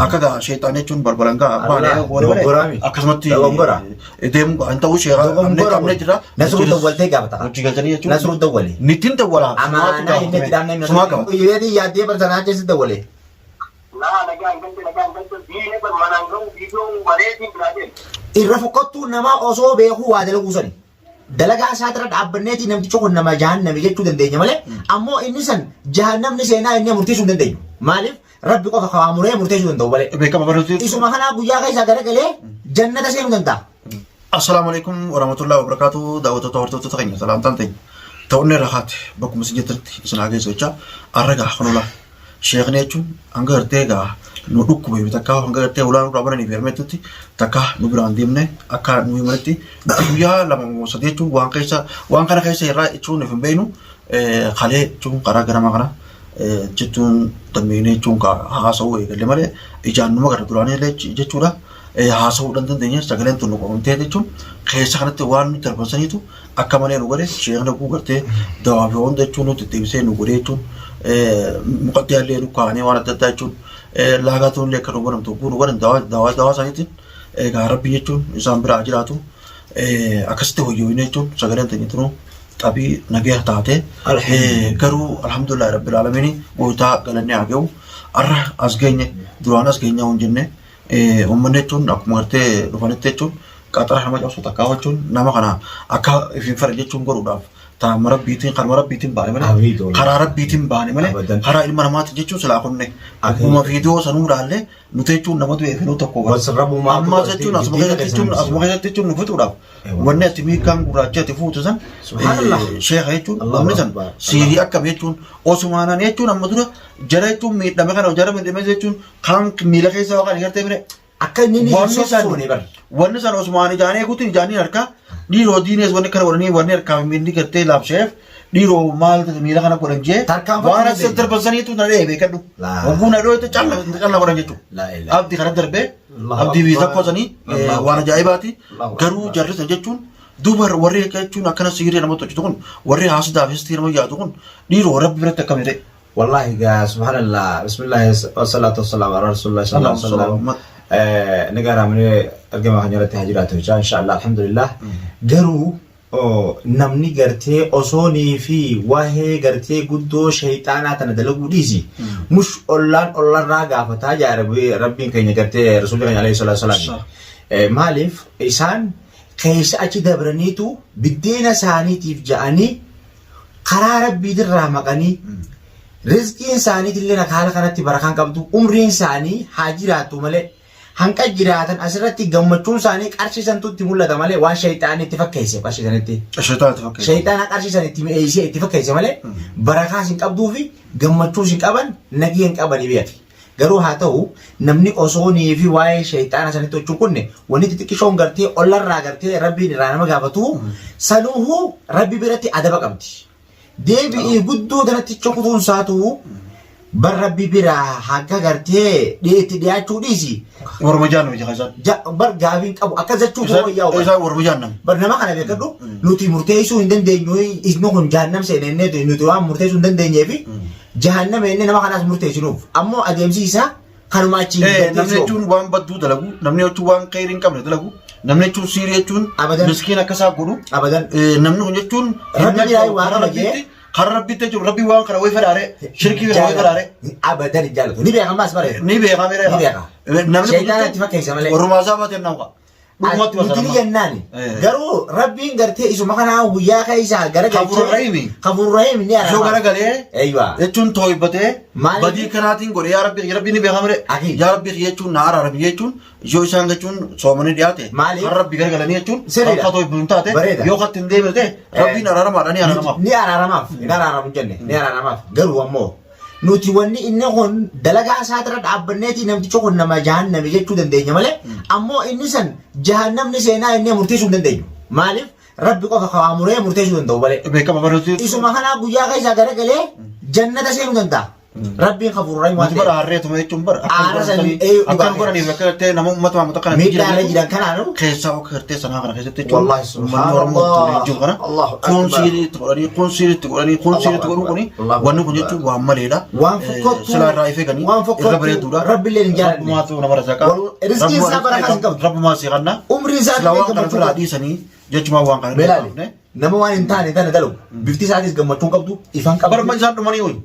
Akka gaa sheexaan jechuun balbalan gaa baane Allah, goone malee dogoggoraami. akkasumatti Dogoggora. deemuu gaa hin ta'u sheekaa qabnee qabnee jira. Nasruu dawwaltee gaafata. Hojii galchanii jechuun. Nasruu dawwale. Nittiin dawwala. Amaanaa inni itti dhaabne Sumaa gaafata. Yeetii yaaddee barsanaa keessa dawwale. Laa nagaa hin galte nagaa hin galte diinee bar manaan gahu viidiyoo bareetiin biraa deema. Irra fokkottuu namaa osoo beekuu waa dalaguu sani. Dalagaa isaatirra dhaabbanneetii namtichi kun nama jahannami jechuu dandeenya malee ammoo inni san jahannamni seenaa inni murteessuu hin dandeenyu. Maaliif Rabbi qofa kawaa muree murteessuu danda'u malee. Beekama barreessuu. Isuma kanaa guyyaa keessaa garagalee jannata seenuu danda'a. Assalaamu alaikum warahmatullahi wabarakatuh. Daawwattoota hordoftoota keenya salaamtaan teenya. Ta'uun irra haati bakkuma isin jirtanitti isin haa geessu jecha arra gaa kunuula. Sheekni jechuun hanga gartee gaa nu dhukkube takka hanga gartee ulaa nurraa bananii fi hermetutti takka nu biraan deemne akka nu himanitti nuti guyyaa 2 moo 3 jechuun waan keessa waan kana keessa irraa jechuun hin beeknu kalee jechuun karaa ganama kana jechuun dammeeynee jechuun haasa'uu eegalle malee ijaan numa gara duraanii illee jechuudha. Haasa'uu dhan dandeenye sagaleen tun nu qabamtee jechuun keessa kanatti waan nuti darban saniitu akka malee nu godhe sheekni oguu gartee dawaa fi hunda jechuun nuti deebisee nu godhe jechuun muqaddiyaa illee nu kaa'anii waan adda addaa jechuun laagaa tun illee akka nu godhamtu oguu nu godhan dawaa dawaa dawaa isaaniitiin egaa rabbi jechuun isaan biraa jiraatu akkasitti hoyyooyne jechuun sagaleen teenya tunuu xabii nagaya taate garuu alhamdulillah rabbil aalamiin gooftaa galanni haa ga'u arra as geenye duraan as geenyaa hin jenne uummanni jechuun akkuma gartee dhufanitti jechuun qaxara nama cabsu takkaa jechuun nama kana akka ifiin fedhan jechuun godhuudhaaf taama rabbiitiin karuma rabbiitiin baane malee karaa rabbiitiin baane malee karaa ilma namaatiin jechuun silaa kunne akkuma viidiyoo sanuu ilaalle nuti jechuun nama du'eef nu tokko amma jechuun asuma keessatti jechuun asuma keessatti jechuun nu fixuudhaaf wanni ati miikaan gurraacha ati fuute san sheekha jechuun wanni san siirii akkam jechuun osumaanan jechuun amma dura jara jechuun miidhame kana jara miidhame jechuun Kaan miila keessa waan gartee mire. Akka inni inni hin Wanni san sossoone bar. wanni san osumaan ijaanii eeguutiin ijaanii harkaa dhiiroo diinees wanni kana godhanii wanni harkaa miilli gartee laabsheef dhiiroo maal miila kana godhan jee Tarkaanfachuu waan as dandeenya. darban saniitu na dhee beekadhu. Laa. Hogguu na dhooyte calla calla godhan jechuudha. Laa ilaaha. Abdii kana darbee Allahu abdii biyya Akbar. tokko sanii Allahu waan ajaa'ibaati. Allahu Garuu Akbar. jarri san jechuun duuba warri akka jechuun akkana siiree namatti hojjetu kun warri haasidaa fi histii nama yaadu kun dhiiroo rabbi biratti akkami ta'e. Wallahi gaa subhanallah bismillah wassalatu wassalamu ala rasulillah sallallahu alaihi wasallam. Nagaa raamnee argama kan irratti haa jiraatu jecha inshallah alhamdulillah. Garuu namni gartee osoonii fi wahee gartee guddoo shayxaanaa tana dalaguu dhiisi. Mush ollaan ollarraa gaafataa jaa rabbiin keenya gartee rasuulli keenya alayhi salatu wassalaam. Maaliif isaan keessa achi dabraniitu biddeena isaaniitiif ja'anii karaa rabbiitirraa maqanii rizqiin isaaniitillee akka haala kanatti barakaan qabdu umriin isaanii haa jiraattu malee hanqa jiraatan asirratti gammachuun isaanii qarshii santu itti mul'ata malee waan shayxaanni itti fakkeesse qarshii sanitti. Shayxaana itti fakkeesse. Shayxaana qarshii san itti mi'eessee itti fakkeesse malee barakaas hin qabduu fi gammachuus hin qaban nagii hin qabanii beeki. Garuu haa ta'u namni osoonii fi waa'ee shayxaana sanitti hojii kunne wanni xixiqqishoon gartee ollarraa gartee rabbiin irraa nama gaafatu sanuuhu rabbi biratti adaba qabdi. Deebi'ii guddoo tanatti kutuun isaatu bar rabbi biraa hanga gartee itti dhiyaachuu dhiisi. Warma jaanname jira isaan. Bar gaafiin qabu akkas jechuu koo wayyaa Isaan warma jaanname. Bar nama kana beekadhu nuti murteessuu hin dandeenyu inni kun jahannam seenennee nuti waan murteessuu hin dandeenyeefi Jahannama inni nama kanaas murteessinuuf. Ammoo adeemsi isaa kanuma achiin Namni murteessuu. jechuun waan badduu dalagu, namni jechuun waan kheyrii hin qabne dalagu, namni jechuun siirii jechuun Abadan. miskiin akka isaa godhu. Abadan. Namni kun jechuun Rabbi biraa waa karaa qaba jee. rabbiitti karaa rabbiitti jechuun rabbi waan kana wayi fedhaare shirkii kana wayi fedhaare Abadan hin jaallatu. Ni beeka ammaas bare. ni beekaa mere. Ni beeka. Namni kun Shayxaana itti fakkeessa malee. Warrumaa isaa baatee nama. Dhugumatti Nuti ni basarama. jennaani. Garuu rabbiin gartee isuma kanaa guyyaa keessaa gara Kafuur Rahiimi. Kafuur Rahiim ni Yoo araarama. garagalee Eeywa. jechuun tooybatee Maaliif? badii kanaatiin godhe yaa rabbi rabbi ni beekama re Akii. yaa rabbi jechuun na araarami jechuun yoo isaan jechuun soomanii dhiyaate Maaliif? kan rabbi garagalanii jechuun Sirriidha. kan tooybatu hin taate Bareeda. yoo katti hin deemne ta'e rabbiin araaramaadha ni araaramaaf. Ni araaramaaf. Ni araaramu hin jenne. Ni araaramaaf. Garuu ammoo Nuti wanni inni kun dalagaa isaatirra dhaabbanneetii namtichi kun nama jahannami jechuu dandeenya malee ammoo inni san jahannamni seenaa inni murteessuu hin dandeenyu. Maaliif Rabbi qofa kawaa muree murteessuu danda'u malee. Beekama barreessuu. Isuma kanaa guyyaa keessaa garagalee jannata seenuu danda'a. Rabbiin hafuurraa waan Nuti bara ta'eef. harreetuma jechuun bara akka Aara godhan sanii, sanii dhugaa akka godhaniif akka gartee nama uummata maamota kana Miidhaa irra jiran kanaanu keessaa akka gartee sanaa kana keessatti jechuun Wallahi uummanni Oromoo subhanallah. itti jiru kana Allahu kun akbar. siirii itti godhanii kun siirii itti godhanii kun siirii itti godhuu kuni Allahu wanni kun akbar. jechuun waan maleedha. Waan fokkottuu- Silaa irraa ifeeganii waan fokkottuu irra bareeduudha. Rabbillee hin jaallanne. Rabbumaatu nama rasaqa. Rizqiin isaa barakaa hin qabdu. Rabbumaa si kanna. Umrii isaa Silaa waan kana gammachuu biraa qabdu. dhiisanii jechumaan waan kana irraa Beelaali. qabne. Nama waan hin taane tana dalagu. Bifti isaatis gammachuu hin qabdu. Ifan qabdu. Baruma isaan dhumanii hoyi.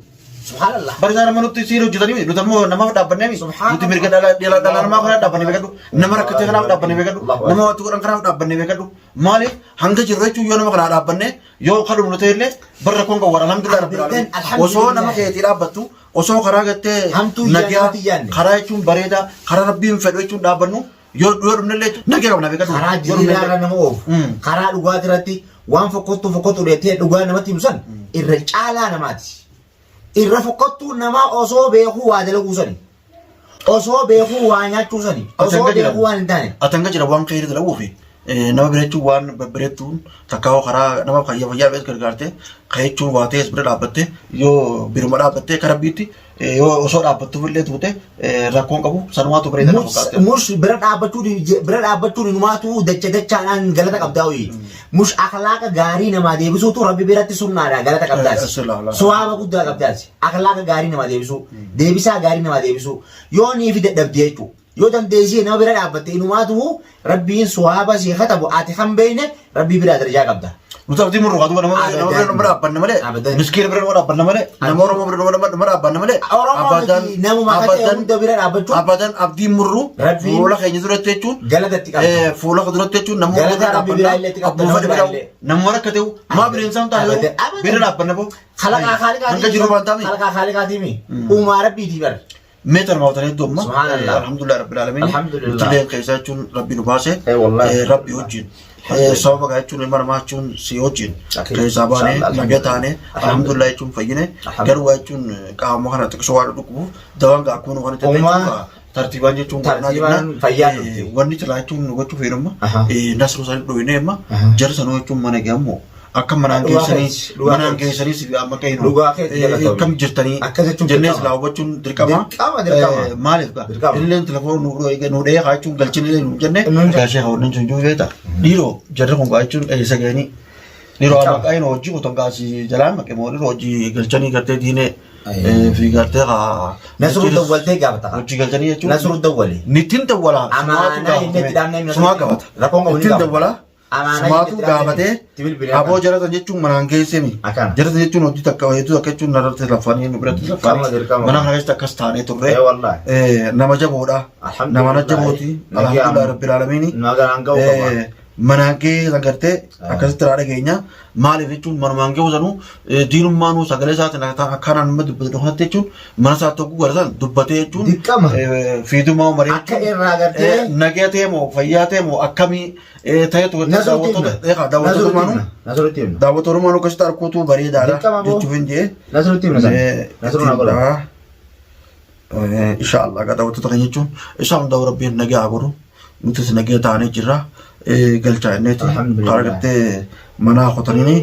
Subhanallah. Bara isaan nama nutti siira hojjetanii nuti ammoo namaaf dhaabbannee mi? Subhanallah. Nuti mirga dhala dhala dhala namaa kanaaf dhaabbannee beekadhu. Nama rakkatee kanaaf dhaabbannee beekadhu. Allahu Nama waatti godhan kanaaf dhaabbannee beekadhu. Maaliif hanga jirru jechuun yoo nama kanaa dhaabbannee yoo kadhumnu ta'e illee barra kun kan warra alhamdulillah rabbil Abadan, alamin. Osoo nama alhamdulillah. keetii dhaabbattu osoo karaa gartee Hamtuu nagaa ijaan yaadne. karaa jechuun bareedaa karaa rabbiin fedhu jechuun dhaabbannu yoo yoo dhumne illee nagaa qabna beekadhu. Karaa Yoo dhumne diriiraa irra illee. nama oofu. Mm. Karaa dhugaatii irratti waan fokkottuu fokkottuu dheettee dhugaa namatti himu san irra caalaa namaati. Irra fokkottuu namaa osoo beekuu waa dalaguu sani. Osoo beekuu waa nyaachuu sani. Ati Osoo hanga jira. beekuu waan hin taane. Ati hanga jira waan kheyri dalaguu fi nama bira jechuun waan babbareedduun takka hoo karaa nama fayyaa fayyaa bees gargaarte ka jechuun waa ta'es bira dhaabbatte yoo biruma dhaabbatte kara rabbiitti yoo osoo dhaabbattuuf illee tuute rakkoon qabu sanumaatu bareeda na fakkaate. Mush bira dhaabbachuun bira dhaabbachuun inumaatu dacha dachaadhaan galata qabdaa hoyi. Mush akhlaaqa gaarii namaa deebisuutu rabbi biratti sunnaadha galata qabdaasi. Silaa. Suwaaba guddaa qabdaasi. Akhlaaqa gaarii namaa deebisuu. Deebisaa gaarii namaa deebisuu. Yoo niifi dadhabde jechuudha. Yoo dandeessee nama bira dhaabbatte inumaatu rabbiin suwaaba si katabu ati kan beekne rabbii biraa darajaa qabda. Nuti abdii murru haa duuba nama nama bira nama dhaabbanna malee Abadan. miskiina bira nama dhaabbanna malee nama Oromoo bira nama nama dhaabbanna malee Oromoo miti namuma akka ta'e hunda bira dhaabbachuun abadan abdii murru Rabbiin fuula keenya duratti jechuun galata itti qabda. Fuula kee duratti jechuun nama Galata bira Rabbi biraa illee itti qabda, abbuma nama fedhe biraa bira illee. nama rakkate maa bineensa hin taane Abadan, abadan. bira dhaabbanna boo. Kalaqaa kaaliqaatii. Hanga jiru waan taane. Kalaqaa kaaliqaatii mi? Uumaa rabbiitii bar. Meetar maawwatan hedduu amma. Subhanallah. Alhamdulillah rabbil alamin. Alhamdulillah. Nutilleen keessaa jechuun rabbi nu baase. Wallahi. Rabbi wajjin. Sababa gaa jechuun ilma namaa jechuun si wajjin. Akii. Keessaa baane Inshallah, nagaa taane alhamdulillah jechuun fayyine. Alhamdulillah. Garuu waa jechuun qaama kana xiqqisoo waan dhukkubuuf dawaan gaa akkuma nu kanatti Uumaa jechuun tartiibaan jechuun tartiibaan fayyaa dhufti. Wanni silaa jechuun nu gochuu feenu amma Aha. nasruu isaanii dhoyinee amma Aha. jara sanuu jechuun mana gahammoo akka manaan Dhugaa geessanii keeti, dhugaa manaan keeti. geessanii si amma qeenu Dhugaa keeti galatoomi. akkam jirtanii Akkas jechuun jennee dirqama. silaa hubachuun dirqama. Dirqama, dirqama. Maaliif gaa Dirqama. illeen telefoon nu dhee haa jechuun galchine illee nu jenne Nu jenne. gaashee haa wannan sun beekta dhiiroo jarri kun gaa jechuun eessa gahanii dhiiroo Dirqama. amma qaayeen hojii qotan gaasii jalaan maqee moo dhiiroo hojii galchanii gartee diinee Ayyee. fi gartee haa Nasruu dawwaltee gaafata. hojii galchanii jechuun Nasruu dawwali. nittiin dawwalaa Amaanaa inni itti dhaabnee sumaa gaafata Rakkoon qabu ni ittiin gaafata. dawwalaa Amaanaa Sumaatu inni itti dhaabnee gaafatee itti bilbilee aboo akkana. jaratan jechuun manaan geessemi. Akkana. Jaratan jechuun hojii takka hedduu takka jechuun narratti lafanii nu biratti Dirqama, lafanii dirqama. mana kana keessatti akkas taanee turre. Wallahi. Nama jaboodha. Alhamdulillah. Nama jabooti. Alhamdulillah rabbil aalamiini. Nagaan ga'uu qaba. Manaan kee san gartee akkasitti irraa dhageenya. Maaliif jechuun manumaan kee sanuu diinummaanuu sagalee isaatiin akkanaan nama dubbatu kanatti jechuun mana isaa tokko garsan dubbatee jechuun Dirqama. fiidumaa maree Akka irraa gartee nagee ta'e moo fayyaa ta'e moo akkamii ta'etu Nasruutti himna. daawwattoota Nasruutti maanuu himna. Nasruutti himna. daawwattoota maanuu akkasitti arguutu bareedaadha Dirqama boo. jechuuf hin jee. Nasruutti himna sana. Nasruu naa godha. Insha Allah egaa daawwattoota keenya jechuun isaan hundaa'u rabbiin nagaa haa godhu nutis nagaa taanee jirra galchaa inneeti Alhamdulillah. karaa gartee manaa qotaniini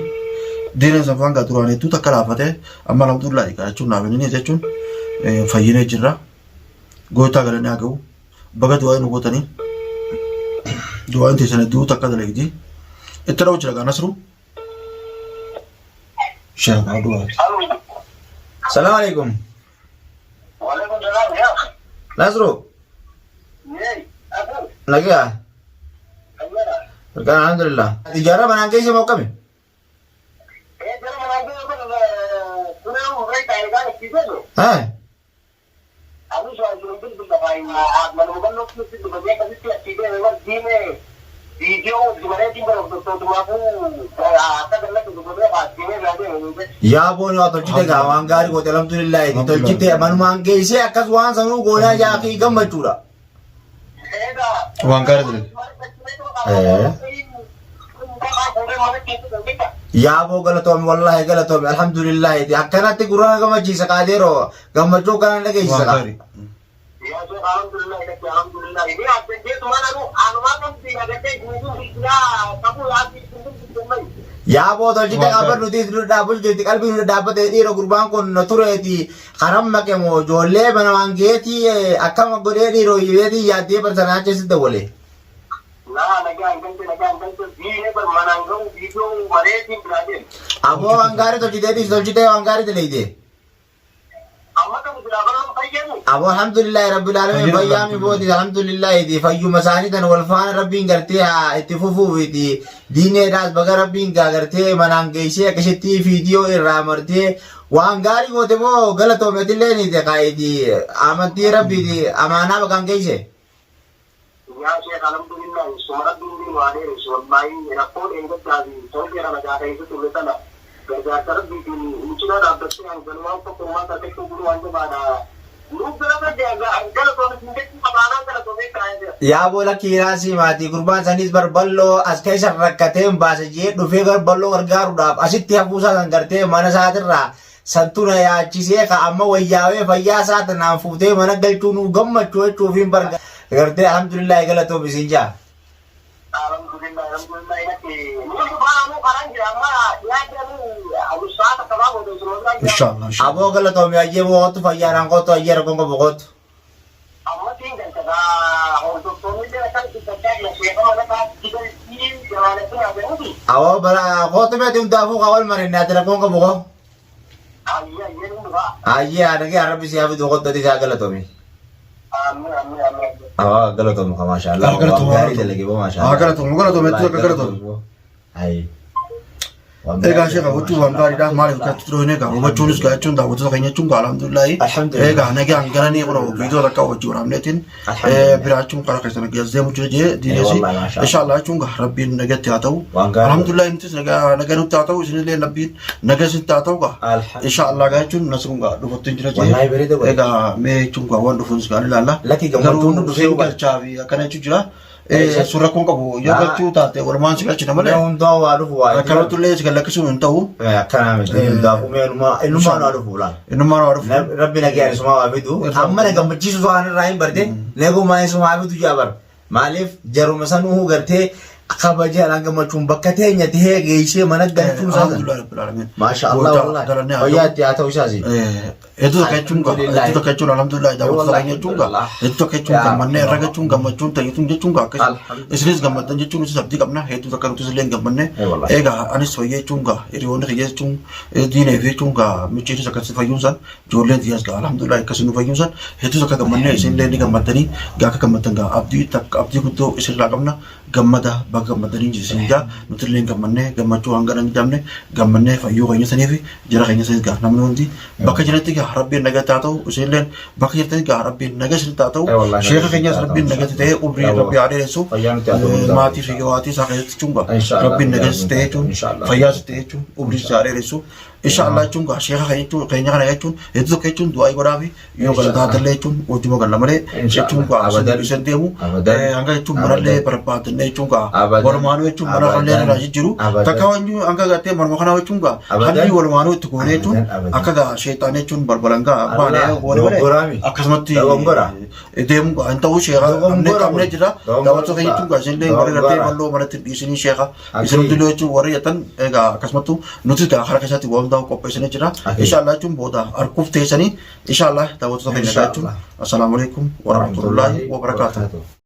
diineen sanfaan gaa duraan hedduu takka laafate amma alhamdulillah egaa jechuun naaf inni jechuun fayyinee jirra gootaa galanii haa ga'u baga du'aa nu gootanii du'aan teessan hedduu takka dalagdi itti dha'u jira gaa nasru sheekh du'aati. Salaam alaikum. Waalaikum salaam yaa. Nasru. Yee, abu, Nagaa. ayyana. Mirgaan alhamdulillah. Ijaarraa manaan keessa moo akkami? Jara manaan keessa kun kunaa murree taayitaa itti jedhu. Haa. Anis waan jiru bilbila baay'ee manuma bal'oo keessatti dubatee akkasitti achii deeme bar diimee viidiyoo dubareetiin bara hordoftoota akka gallatti dubatee diimee biraa deeme. Yaa booni waa tolchite gaa waan gaarii goote alhamdulillah tolchite manumaan geessee akkas waan sanuu goonaa jaakii gammachuudha. Waan gaarii ture. Yaa boo galatoomi wallaahi galatoomi alhamdulillah akkanatti gurra na gammachiisa qaadeeroo gammachuu akkana na dhageessisa Waan gaa. gaarii. Yaa boo tolchite Waan qabban gaarii. nuti nu dhaabbachuu jirti qalbii nu dhaabbate dhiira gurbaan kun na tureeti karan maqe moo ijoollee mana waan geetii akkama godhee dhiiroo yeetii yaaddee barsanaa achi dawwale. Laa nagaan galte nagaan galte diinee bar manaan ga'u viidiyoo mareetiin biraa deema. Aboo waan gaarii tolchitee dhiisi tolchitee waan gaarii daleyte. Amma kan silaa bal'oon fayyadu. Aboo alhamdulillahi rabbil alamin Fayyina fayyaami booti alhamdulillahi fayyuma isaanii tan wal faana rabbiin gartee haa itti fufuufiti diineedhaas baga rabbiin gaa gartee manaan geessee akkasitti viidiyoo irraa martee waan gaarii goote moo galatoometillee ni ta'e amantii rabbiiti amaanaa bagaan geesse. Yaa sheekh alhamdulillah suma rabbiin umrii nu haa dheeressu wallahi rakkoo dheengaddaa fi torbee kana gaa keessa turre tana gargaarsa rabbiitiin nu cinaa dhaabbattee hanganumaan tokko furmaata argachuu kun waan jabaadha nuuf galata galatoomi sin jechuu qaba anaan galatoomee taa'ee jira. Yaa boo lakkii raasii maatii gurbaan saniis bar balloo as keessa rakkateen baase jee dhufee gar balloo gargaaruudhaaf asitti hafuusaa san gartee mana isaatirraa Santu na yaachisee ka amma wayyaawee fayyaa isaa tanaan fuutee mana galchuu nuu gammachuu jechuufiin bar gartee alhamdulillaahi galatoom isin jaa. Alhamdulillah alhamdulillah inatti nu dhufaa anuu karaan jira amma dhiyaate anuu anu sa'a takka baa booda isin biraan jira. Inshallah inshallah. Aboo galatoomi ayyee boo kottu fayyaadhaan kottu ayyee rakkoon qabu kottu. Amma siin galcha gaa hordoftoonni illee akkan dubbachaa jira sheeka mana isaatti galchii jamaalatti naa jedhuuti. Aboo bara kottu meeti hundaafuu ka wal marinne ati rakkoon qabu koo. Ayyee ayyee nu dhufaa. Ayyee haadha kee rabbi si haa fidu kottu ati isaa galatoomi. Amiin amiin amiin. Awaa galatoomu ka maasha Allah. Haa galatoomu, Waan gaarii haa dalage boo maasha Haa Allah. galatoomu, galatoomu, hedduu akka galatoomu. Ayi. Egaa sheekha gochuun waan gaariidha. Maaliif akkatti turooyne egaa hubachuunis gaa jechuun daawwattoota keenya jechuun gaa alhamdulillahi. Alhamdulillah. Egaa nagaan galanii kun viidiyoo takka wajjin waraabneetiin Alhamdulillah. biraa jechuun karaa keessan nagaa deemu jira jee diinesi. wallahi, masha Allah. Inshallah jechuun gaa rabbiin nagatti haa ta'u. Waan gaarii. Alhamdulillah nutis nagaa nagaa nutti haa ta'u isinillee rabbiin nagaa isinitti haa ta'u gaa. Alhamdulillah. Inshallah gaa jechuun nasruun gaa dhufutti jira jee. Wallahi bareeda godhe. Egaa mee jechuun gaa waan dhufuunis gaa ni ilaalla. Lakki gammachuun nu Garuu dhufee siin hubata. galchaa fi akkana jechuun jira. Eessa? Sun rakkoon qabu yoo Laa. galchuu taate walumaan si galchina malee. Mee hundaa waa dhufu waa itti Akkanatti illee si gallakkisuun hin ta'u. Akkanaa miti hundaafuu mee innumaa waa dhufu laal. Innummaan waa dhufu. Rabbi nagaan isumaa waa fidu. Amma na gammachiisu waan irraa hin barte nagumaa isumaa fidu jaa bar. Maaliif jaruma sanuu gartee kabajaan gammachuun bakka teenya tahee geessee mana galchuun isaa sana. Alhamdulillah rabbil alamin. Maasha Allah Goota wallahi. galannee haa Fayyaa ta'u. itti haa ta'u isaasi. Hedduu takka jechuun gaa Alhamdulillah. hedduu takka jechuun alhamdulillah daawwattoota keenya jechuun gaa Alhamdulillah. hedduu takka jechuun Yaa gammannee irra Allah. jechuun gammachuun tayyituun jechuun gaa akkas Alhamdulillah. isinis gammaddan jechuun nutis abdii qabna hedduu takka nutis illee hin gammanne Eh, wallahi. egaa anis fayyee jechuun gaa hiriyoonni kiyya jechuun diinee fi jechuun gaa michiinis akkasi fayyuun san ijoolleen tiyyaas gaa alhamdulillah akkasi nu fayyuun san hedduu takka gammannee isin illee ni gammaddanii gaa akka gammaddan gaa abdii takka abdii guddoo isinirraa qabna gammada baga gammaddanii isin jaa nuti illee gammannee gammachuu hangana hin jedhamne gammannee fayyuu keenya sanii fi jara keenya saniis gaa namni hundi bakka jiranitti gaa rabbiin nagaa haa ta'u isinilleen bakka jirtanitti gaa rabbiin nagaa isinitti haa ta'u Eh, wallahi sheeka nagaa keenyas isinitti haa rabbiin ta'u, nagatti ta'ee umrii Yaa rabbi haa dheeressu Fayyaa nutti haa ta'u, hundaa maatii fi waatii isaa keessatti jechuun gaa Inshallah, rabbiin nagaa fayyaa ta'ee jechuun Inshallah. fayyaa sitti jechuun umrii isaa haa dheeressu Inshallah jechuun gaa sheeka keenya kana jechuun hedduu tokko jechuun du'aa godhaa fi yoo galataa ta'e jechuun hojii galla malee Inshallah. jechuun gaa Abadan. isin deemu Abadan. hanga jechuun manallee Abadan. barbaadannee jechuun gaa Abadan. walumaanuu jechuun mana kanallee Abadan. irraa jijjiiru Abadan. takka wanju hanga gartee manuma kanaa jechuun gaa Abadan. halli walumaanuu itti goonee jechuun Abadan, abadan. akka gaa sheexaan jechuun balbalan gaa Allah, baanee goone malee dogoggoraami. akkasumatti Dogoggora. deemu gaa hin ta'u sheeka Dogoggora qabnee kun. qabnee jira Dogoggora daawwattoota keenya jechuun gaa isinillee warri gartee Dogoggora. bal'oo manatti hin dhiisinii sheeka Akii. isin hundillee jechuun warri jettan egaa akkasumattu nuti gaa karaa keessatti waan hundaa qopheessinee jira Akii. inshallah jechuun booda arguuf teessanii inshallah daawwattoota keenya Inshallah. jechuun assalaamu alaikum warahmatullaahi wabarakaatuh.